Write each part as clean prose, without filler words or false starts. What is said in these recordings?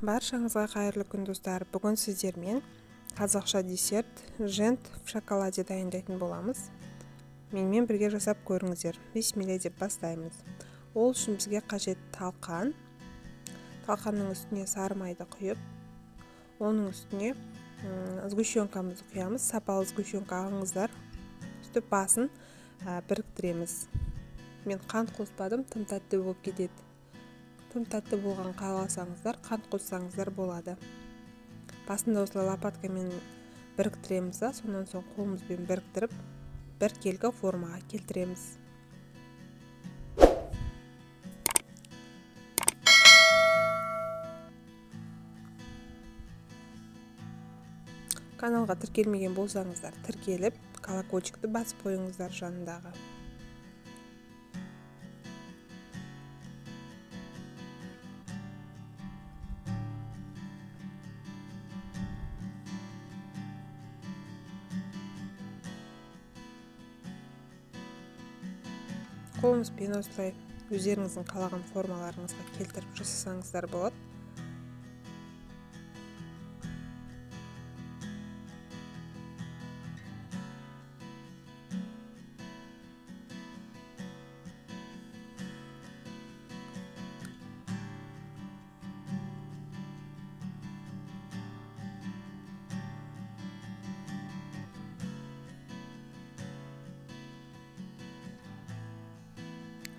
Баршаңызға қайырлы күн, достар! Бүгін сіздермен қазақша десерт жент в шоколаде дайындайтын боламыз. Менімен бірге жасап көріңіздер. Бисмилля деп бастаймыз. Ол үшін бізге қажет талқан. Талқанның үстіне сары майды құйып, оның үстіне сгущенкамызды құямыз. Сапалы сгущенка алыңыздар. Сөйтіп басын біріктіреміз. Мен қант қоспадым, тым тәтті болып кетеді. Тым тәтті болған қаласаңыздар, қант қоссаңыздар болады. Басында осылай лопаткамен біріктіреміз да, сонан соң қолымызбен біріктіріп, біркелкі формаға келтіреміз. Каналға тіркелмеген болсаңыздар, тіркеліп, колокольчикті басып қойыңыздар жанындағы. Қолыңызбен осылай өздеріңіздің қалаған формаларыңызға келтіріп жасасаңыздар болады.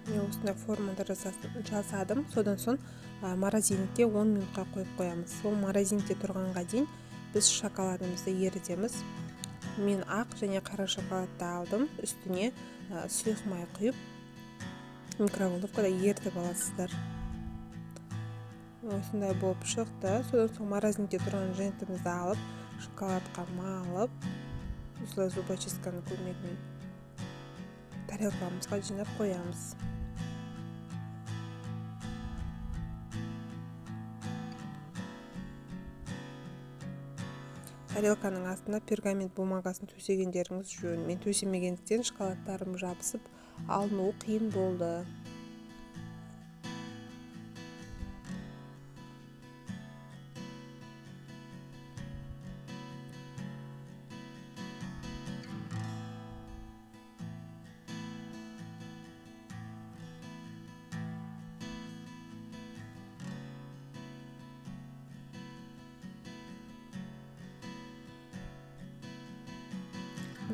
Мен осындай формада жасадым. Содан соң морозильникте 10 минутқа қойып қоямыз. Сол морозильникте тұрғанға дейін біз шоколадымызды ерітеміз. Мен ақ және қара шоколадты алдым. Үстіне сұйық май құйып, микроволновкада ерітіп аласыздар. Осындай болып шықты. Содан соң морозильникте тұрған жентімізді алып, шоколадқа малып, осылай зубочистканың көмегімен тарелкамызға жинап қоямыз. Тарелканың астына пергамент бумагасын төсегендеріңіз жөн. Мен төсемегендіктен шоколадтарым жабысып, алынуы қиын болды.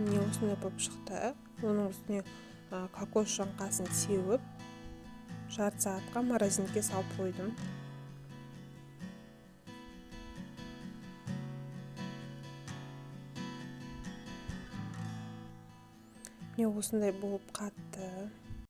Міне осындай болып шықты. Оның үстіне кокос жаңқасын сеуіп, жарты сағатқа морозильникке салып қойдым. Міне осындай болып қатты.